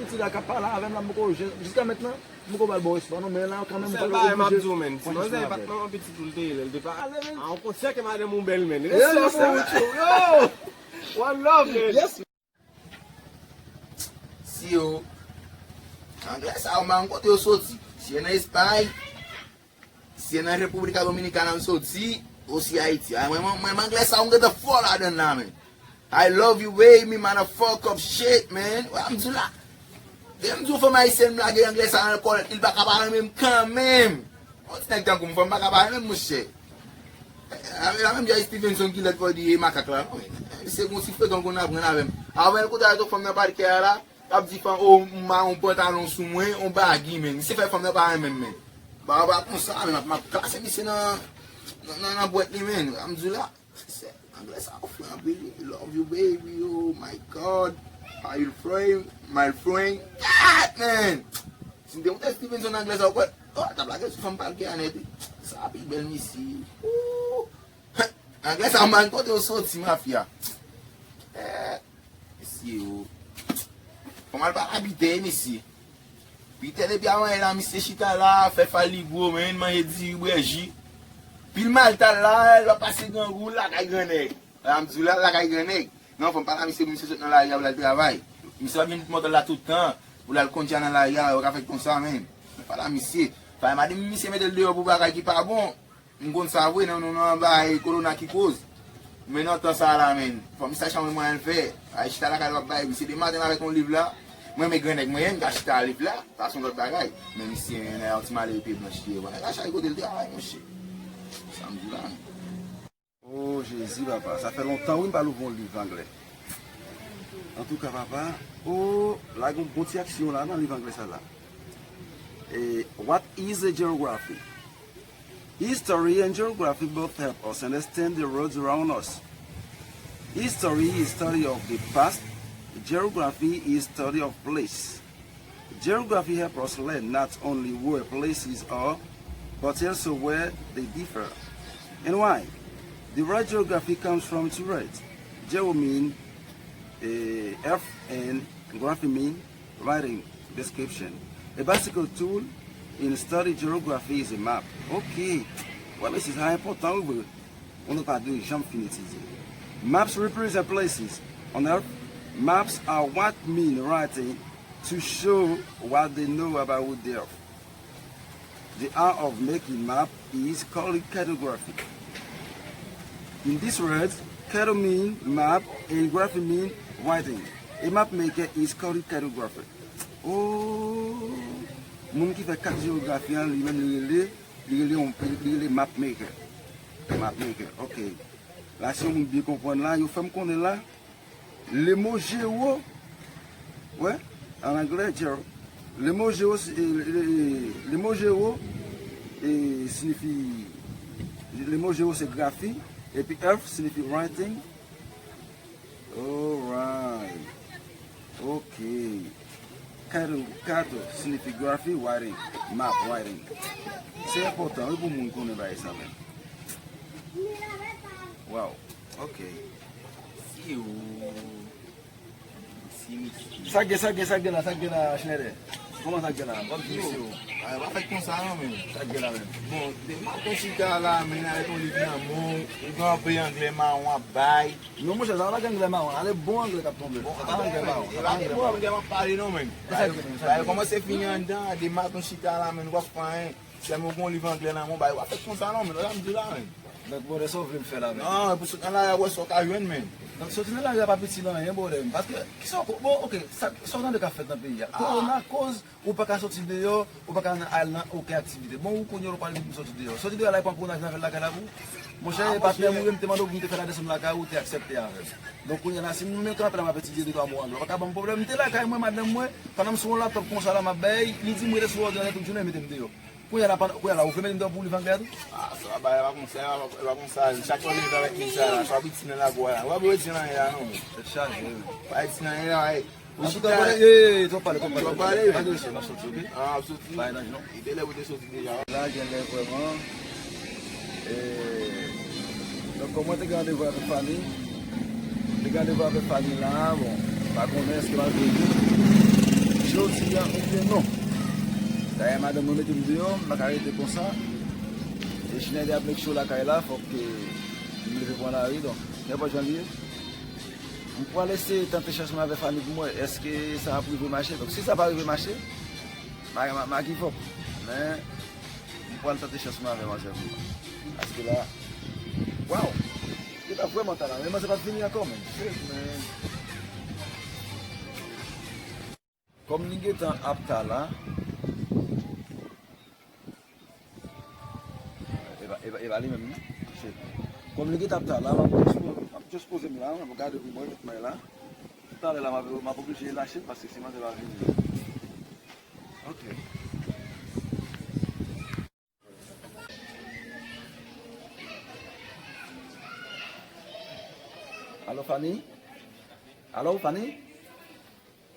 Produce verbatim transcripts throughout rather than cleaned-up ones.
Ti la k ap pale avè m la, m poko, jiska mentnan, m poko ba l bon respè non, men la kanmenm m pral oblije pran respè avè l. Ti manzè e pa t manman pitit ou l te ye lè l te pa ale, men. A, ou konn sè ke madanm ou bèl, men. Respè, respè. Yo! One love, man. Yes. Si yo, anglè sa yo, m pa konn kote yo soti. Si yo nan Espay, si yo nan República Dominicana yo soti, osi Ayiti. Ay, mwen, mwen, mwen, anglè sa yo, m gentan fò ladann la, men. I love you, baby, motherfucker, shit, man. Wè, m di la. Depi m di w fanm ayisyèn m lage anglè sa nan kòlèt li, l pa ka pa renmen m kanmenm. Yon ti nèg tankou m, fanm pa ka pa renmen m, monchè. A, la menm jan Stevenson ki lèd fò di e makak la, non. Misye gon ti frekan konn aprann avè m. Avè l kote a tou fanm nan pa t kè a la, l ap di fanm, o, m a yon pantalon sou mwen, yon bagi, men. Misye fè fanm nan pa renmen m, men. Ba, ba konsa, men, m ap, m ap klase misye nan, nan, nan, nan bwèt li, men. M di la, se, anglè sa yo fre anpil, wi. Love you, baby, oh my God. How you doing, my friend? God, man! Si m te monte Stevenson anglè sa yo kwè, oh, t ap lage sou fanm pa l gen anèt, wi. Sa pi bèl misye. Ooh. Anglè sa yo, man, kote yo soti, mafya? Eh, mesye, oh. Kòman l pa abite, mesye? Pita depi avan yè la, misye chita la, fè fal li gwo, men, manje diri, bwè ji. Pil malta la, l ap pase grangou, lakay grannèg. La, m di w la, lakay grannèg. Non, fò m pale a misye, pou misye sot nan lari a, pou l al travay. Misye p ap vin mòtèl la tout tan, pou l al kondya nan lari a, yo ka fè konsa, men. Fò m pale a misye. Fò madanm misye mete l deyò pou bagay ki pa bon. M konn sa vre, nan, nan, nan bagay kolona ki koz. Men nan tan sa la, men, fò misye chache yon mwayen l fè. Ay chita lakay l ap bay, misye de maten avèk yon liv la. Mwen, men grannèg mwen ye, m ka chita liv la, sa se yon lòt bagay. Men misye, nan yon ti malere pye blanch li ye, wè. L a chache kote l travay, monchè. Sa m di la, men. Oh, Jezi, papa, sa fè lontan, wi, m pa louvri yon liv anglè. Antouka, papa, oh, la gen yon bon ti aksyon la nan liv anglè sa la. Eh, what is a geography? History and geography both help us understand the world around us. History is study of the past, geography is study of place. Geography help us learn not only where places are, but also where they differ and why. The word geography comes from two words. Geo mean, eh, earth, and graphy mean writing description. A bicycle tool in study geography is a map. Ok. Wè, mesye, sa enpòtan, wi, vre. Ou nou pa dwe janm fin etidye. Maps represent places on earth. Maps are what mean writing to show what they know about the earth. The art of making map is called cartography. In this words, carto mean map and graphy mean writing. A map maker is called cartographer. Oh, moun ki fè kat jewografi an, li menm li rele, li rele yon, li rele map maker. Map maker, ok. La, si yon moun byen konprann la, yo fè m konnen la, le mo jewo, wè, an anglè, geo. Le mo jewo, se, e, le, le mo jewo, e, siyifi, le mo jewo se grafi, epi earth siyifi writing. Alright. Ok. Carto, carto siyifi grafi, writing, map, writing. Se enpòtan, wi, pou moun konnen bagay sa menm. Wow. Ok. Si ou, si misye. Sa k gen, sa k gen, sa k gen la, sa k gen la, Schneider? Kòman sa k gen la? Kòm si misye ou. Ay, pa fèt konsa non, men. Sa k gen la menm? Bon, depi maten chita la, men avèk yon liv nan men w, ou gen anpil anglè mawon ap bay. Non, monchè, sa pa gen anglè mawon, ale bon anglè k ap tonbe. Sa pa anglè mawon, sa pa anglè mawon. E pa de bon anglè m ap pale non, men. Bagay kòmanse fini anndan, depi maten chita la, men, ou p ap fè anyen. Sèlman ou gen yon liv anglè nan men w, bay, w ap fèt konsa non, men, sa m di la, men. Donk, brother, sa w vle m fè la, men? Non, pou sot nan lari a, wè sa w ka jwenn, men. Donk, soti nan lari a pa piti nan anyen, brother. Paske, kisa w ko-, bon, ok, sa, sa w tande k ap fèt nan peyi a? Korona koz ou pa ka soti deyò, ou pa ka nan, al nan okenn aktivite. Bon, ou kounye a ou pral di pou m soti deyò. Soti deyò la, e pran koronaj nan lakay la pou ou? Monchè, patnè m ou ye, m te mande w pou m te fè la desann lakay ou, ou te aksepte avè m. Donk, kounye a la, si m menm kanpe la, m ap etidye de twa mo anglè, ou pa ka ban m pwoblèm. M te lakay mwen, madanm mwen, pandan m sou yon laptòp konsa la, m ap bay, li di m rete sou òdinatè tout jounen, mete m deyò. Kounye a la, pandan, kounye a la, ou vle mete m deyò pou liv anglè a tou? Ah, sa va, e pa konsa, e pa, e pa konsa. Chak fwa w leve avèk liv sa la, chwa piti nan lakou a la. W ap retire nan la, non, men. Tèt chaje, wi. Pa retire nan la, wi. Ou chita. Antouka, brother, eh, twòp pale, twòp pale. Twòp pale, wi. Pa gen mesye, m ap soti, ok? Ah, w ap soti? Pa gen danje, non. Li te lè pou te soti deja. La, gen lè vrèman. Eh, donk, kòm mwen te gen randevou avèk fanmi, te gen randevou avèk fanmi la, bon, pa konnen èske m al vini. Jodi a, oubyen non. Dayè, madanm mwen mete m deyò, m pa ka rete konsa. E Schneider ap make sure lakay la, fòk ke m leve pran lari, donk, nenpòt jan l ye. M pral eseye tante chans mwen avè Fanny pou m wè èske sa ap rive mache. Donk, si sa pa rive mache, m a, m a, m a give up. Men, m pral tante chans mwen avè manzè pou m wè. Paske la, waw! Li ta vrèman ta la, men manzè pa t vini ankò, menm. Shit, man. Kòm li gentan ap ta la, e pa, e pa, e pa li menm, non? Shit. Kòm li gentan ap ta la, m ap just, m ap just poze m la, m ap gade pou m wè kòman l ye la. Talè la, m ap, m ap oblije lache l, paske si manzè pa vini. Ok. Alo, Fanny? Alo, Fanny?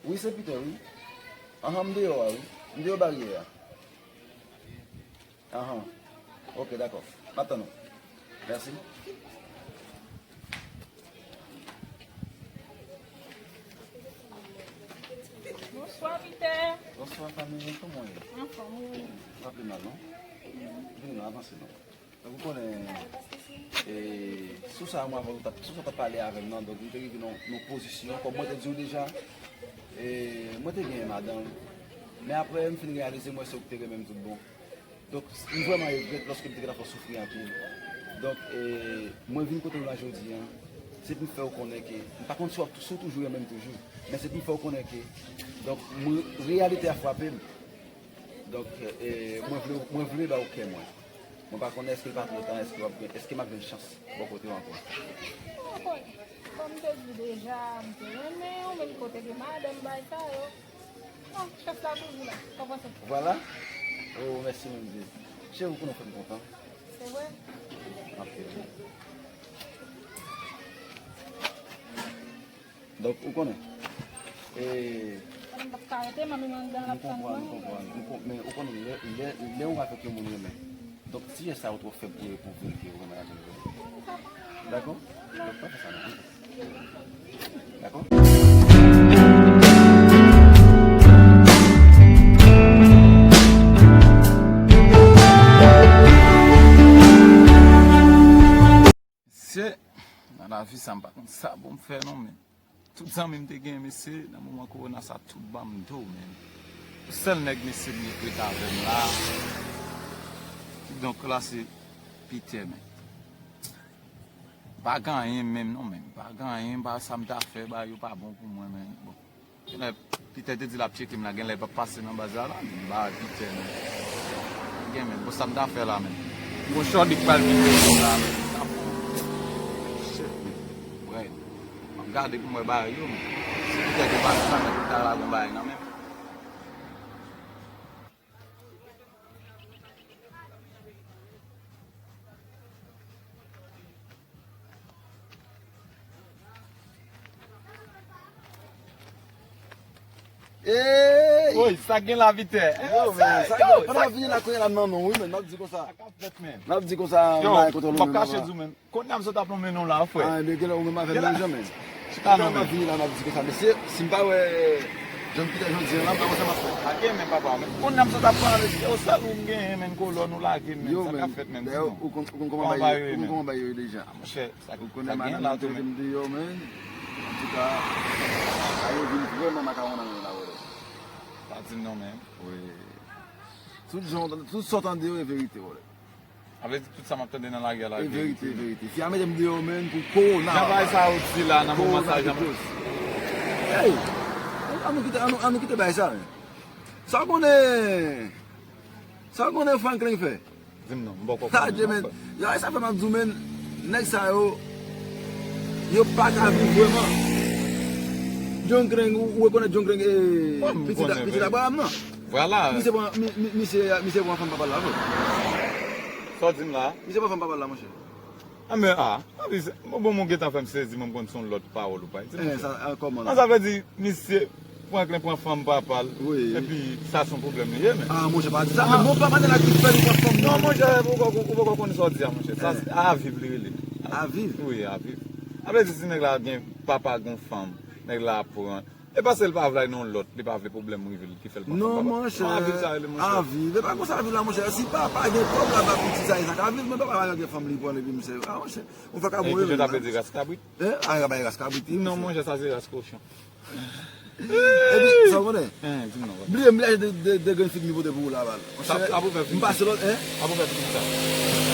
Wi, se Peter, wi. Anhan, m deyò a, wi. M deyò baryè a. Anhan. Ok, dakò. M ap tann ou. Mèsi. Bonswa, Peter. Bonswa, Fanny. Kòman w ye? Anfòm, wi. Pa pi mal, non? Vin non, avanse non. Donk, ou konnen, e, sou sa, mwen, avan nou t ap, sou sa w t ap pale avè m nan, donk, m te rive nan yon pozisyon, kòm mwen te di w deja, e, mwen te gen madanm. Men apre, m fin reyalize m wè se ou ki te renmen m tout bon. Donk, m vrèman regrèt lòske m te gentan fè w soufri anpil. Donk, e, mwen vin kote w la jodi a, se pou m fè w konnen ke, m pa konn si w ap, si w toujou renmen m toujou, men se pou m fè w konnen ke, donk, mwen, reyalite a frape m. Donk, e, mwen vle, mwen vle ba w kè mwen. Mwen pa konnen èske l pa twò ta, èske w ap gen, èske m ap jwenn chans bò kote w ankò. Mwen konnen. Kòm m te di w deja, m te renmen w, menm kote gen madanm bay sa yo. Bon, chans la toujou la. Sa w panse? Vwala. Oh, mèsi, Bondye. Cheri, ou konnen w fè m kontan. Se vre? Ok. Donk, ou konnen. E, m p ap ka rete, manmi m anndan l ap tann mwen. M konprann, m konprann. M kon-, men ou konnen, lè, lè, lè ou avèk yon moun renmen. Donk, ti jès sa yo twò fèb pou, pou vin ke ou renmen avè l vre. Dakò? Donk, pa fè sa non. Dakò? Mesye, nan lavi sa, m pa konn sa pou m fè non, men tout zanmi m te gen, mesye, nan moman kowona sa, tout ban m do, men yon sèl nèg, mesye, m gen k ret avè m la. Kidonk, la, se Peter, men pa gen anyen menm non, men pa gen anyen, ba sa m ta fè, ba yo pa bon pou mwen, men bon. Genlè Peter te di l ap tcheke m la, genlè l p ap pase nan baz la la, men m pa wè Peter non. Gen men, bon, sa m ta fè la men. Bon, Chòdi k pral kite m la men. Shit men. Brèd. M ap gade pou m wè bagay yo men. Si Peter te pase sa, men Peter la gon bagay nan men m. Ey! Woy, sa gen la, Peter? Yo, men, sa gen la, pandan w ap vini la kounye a la, m nan non, wi, men, n ap di konsa. Sa k ap fèt, men? N ap di konsa, yo, m pa gen kontwòl ou menm, papa. Yo, m p ap kache di w, men. Kounye a m sot ap lonmen non la, frè. Ah, ebyen, genlè ou menm avè m menm jan, men. Chita non, men. Kounye a m ap vini la, m ap di konsa, mesye, si m pa wè John Peter jodi a la, m pa konn sa m ap fè. Ok, men papa, men kounye a m sot ap pale, se sèl ou m genyen, men, kolòn ou lage m, men, sa k ap fèt, men, di non. Yo, men, dayè, ou konn, ou konn kòman bagay yo ye, ou konn kòman bagay yo ye deja. Monchè, sa, ou konnen sa gen madanm la tou, men. Antouka, bagay yo vin vrèman makawon nan men la, wè. Pa di m non, men. Wi. Tout jan, tout sa w tande yo, e verite, wè. Sa vle di tout sa m ap tande nan lari a la, e verite, e verite. Fi a mete m deyò, men, pou kowona. Jan bagay sa yo di la nan moman sa, jan. Hey! Ann, ann nou kite, ann nou, ann nou kite bagay sa, men. Sa w konnen, sa w konnen Franklin fè? Di m non, m poko konnen non, frè. Yo, sa fè m ap di w, men, nèg sa yo, yo pa ka viv vrèman. John Kreng, ou, ou rekonèt John Kreng, eh, pitit, pitit Abraham nan? Vwala. Misye pran, mi, mi, misye, misye pran fanm papa l la, vre. Sa w di m la? Misye pran fanm papa l la, monchè. A, men, a, a, bon, bon, bon, gentan fè m sezi, men m konn se yon lòt pawòl ou bay. Di m, monchè. Sa, a, kòman la? Sa vle di, misye, Franklin pran fanm papa l, wi, epi sa se yon pwoblèm li ye, men. A, monchè, pa di sa, men bon, pa, pa de la ki fè li pran fanm. Non, monchè, ou poko, ou poko konn sa w di a, monchè. Sa, a viv li rele. A viv? Wi, a viv. Sa vle di, si nèg la gen papa, gen fanm, nèg la ap pran. E paske l pa vle non lòt, li pa vle pwoblèm rive l ki fè l pa fè l. Non, monchè. Kòman vil sa rele, monchè? A, vil. E pa konsa vil la, monchè. Si papa gen kòb la, ba piti sa, sa ka viv, men papa pa gen fanm li pran epi misye. A, monchè. Yon vakabon. E ki jan ta pedi ras kabrit? Hein? A, bay ras kabrit. Non, monchè, sa se ras kochon. Epi, sa w konnen? Hein, di m non. Bliye m, bliye de, de, de grenn fig mi pote pou ou la, bal. Sa, sa pou fè fig. M pase lòt, hein? Sa pou fè fig sa.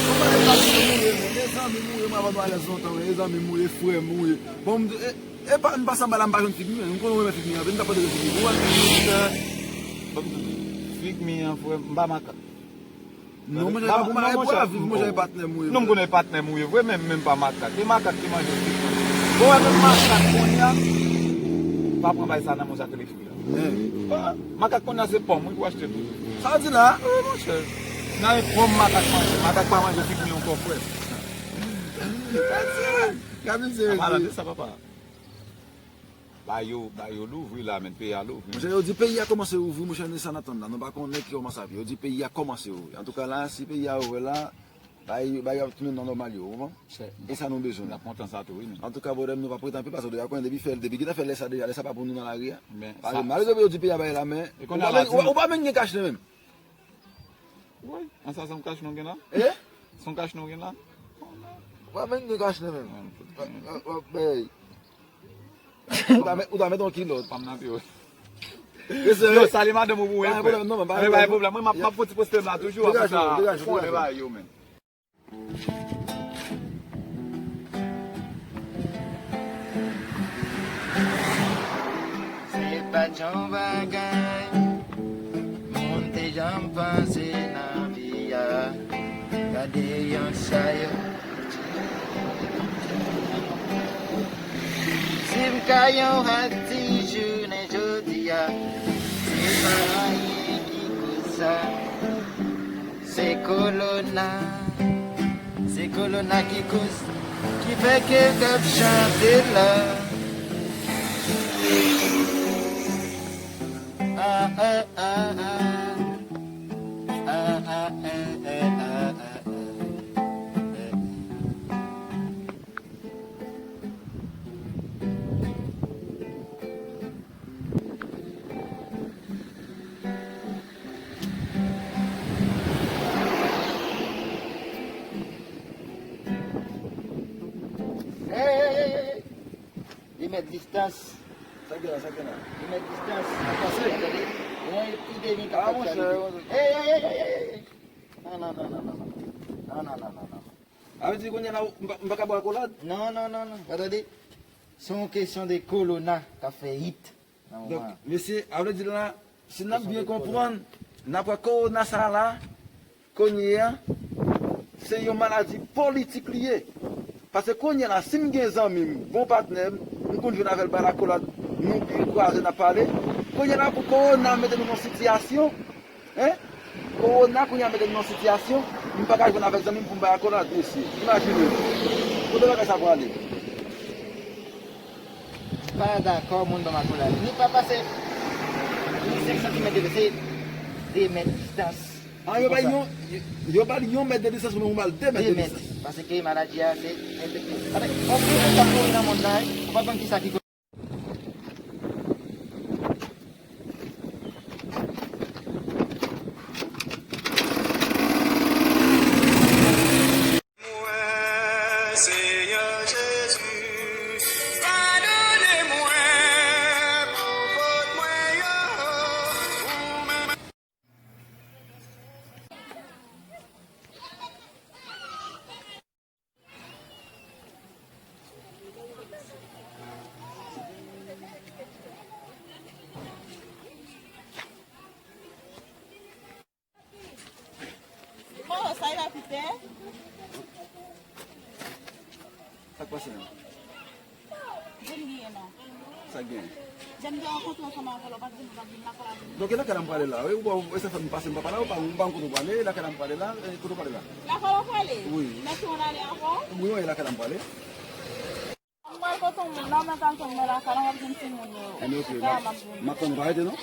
Bon, mwen pa di moun mouye, men. E zanmi mouye, mwen avan nou alèz lontan, men. E zanmi mouye, frè mouye. Bon, m, e, e pa, m pase anba la, m pa jwenn fig mi, men. M konnen w renmen fig mi anpil, m ta pote fig mi pou ou. Bon, fig mi an, frè, m pa makak. Non, monchè, pa pou mache pou lavi, monchè, e patnè m ou ye. Non, m konnen e patnè m ou ye vre, men, men m pa makak. E makak ki manje fig. Bon, wè, menm makak kounye a, pa pran bay sa nan men sa ke li fri la. Makak kounye a se pòm, wi, pou achte tou. Sa w di la? Wi, monchè. Nan e pòm makak manje. Makak pa manje fig mi ankò, frè. Gade se. An palan de sa, papa. Ba yo, ba yo louvri la, men peyi a louvri. Monchè, yo di peyi a kòmanse ouvri, monchè, nou sa n ap tann la. Nou pa konnen ki kòmanse ap ye. Yo di peyi a kòmanse ouvri. Antouka la, si peyi a ouvri la, ba yo, ba yo ap tounen nan nòmal yo, ou konprann? E sa nou bezwen. N ap kontan sa tou, wi, men. Antouka, brother m, nou pa prete anpil, paske deja konnen depi fè, depi gentan fè lè sa deja, lè sa pa pou nou nan lari a. Paske malgre yo di peyi a bay la, men ou pa menm, ou pa menm gen kach nan men. Wi, an sa se yon kach nou gen la? Eh? Se yon kach nou gen la? Ou pa menm gen kach nan men. Ou ta met, ou ta met yon kilòt. Pam nan pye w. Yo, sali madanm ou pou mwen, frè. Pa gen pwoblèm, non, men pa gen pwoblèm. Mwen, m ap, m ap fouti poste m la toujou, apre sa, konnen bagay yo, men. Se pa t yon bagay moun te janm panse nan vi a. Gade yon sa yo. Si m ka yon atis jounen jodi a, se pa anyen ki koz sa. Se kolona, se kolona ki koz, ki fè ke l t ap chante la. Ah, ah, ah, ah. Ah, ah, eh, eh, ah, ah, eh, eh. Hey, hey, hey, hey. Li met distans. Sa gen la, sa gen la. Li met distans. Sa pase? Tande. Yon epidemi k ap fèt la. Hey, hey, hey, hey, hey. Non, non, non, non, non. Non, non, non, non, non. A vle di kounye a la, m pa, m pa ka bwè akolad? Non, non, non, non. Ou tande? Se yon kesyon de kolona k ap fè it nan moman an. Donk, mesye, a vle di la, si n ap byen konprann, n ap wè kowona sa a la, kounye a, se yon maladi politik li ye. Paske kounye a la, si m gen zanmi m, bon patnè m, m konn jwenn avè l bay lakolad, nou pi kwaze n ap pale. Kounye a la, pou kowona mete nou nan sitiyasyon, Hein? Kowona kounye a mete nou nan sitiyasyon, m pa ka jwenn avèk zanmi m pou m bay akolad, mesye. Imajine w. Kote bagay sa prale? Pa dakò moun ban m akolad. Ni pa pase ni senk santimèt de, se de mèt distans. Ah, yo ba l yon, yo, yo ba l yon mèt de distans, ou menm ou ba l de mèt de distans. De mèt. Paske maladi a se enfekte. Paske anpil moun k ap mouri nan mond lan, wi. Ou pa konn kisa ki Mwen, Senyè Jezi, padone mwen pou fòt mwen yo, ou menm. Oh, sa e pa Pitè? Sa k pase la? Jan m genyen la. Sa k genyen? Jan m te rankontre ansanm avè l, ou pa t vin, ou pa t vin lakay la vin. Donk, e lakay la m prale la, wi, ou pa, e sa fè m pase, m pa pale, ou pa, ou pa konn kote w prale, e lakay la m prale la, e kote w prale la? Lakay w prale la? Wi. Mèsi, ou ale avè w? Wi, wi, e lakay la m prale. M pral kote yon moun la, mwen pral tann mwen lakay la, m ap jwenn timoun yo. Ebyen, oke, m ap, m ap tann ou, pa rete non.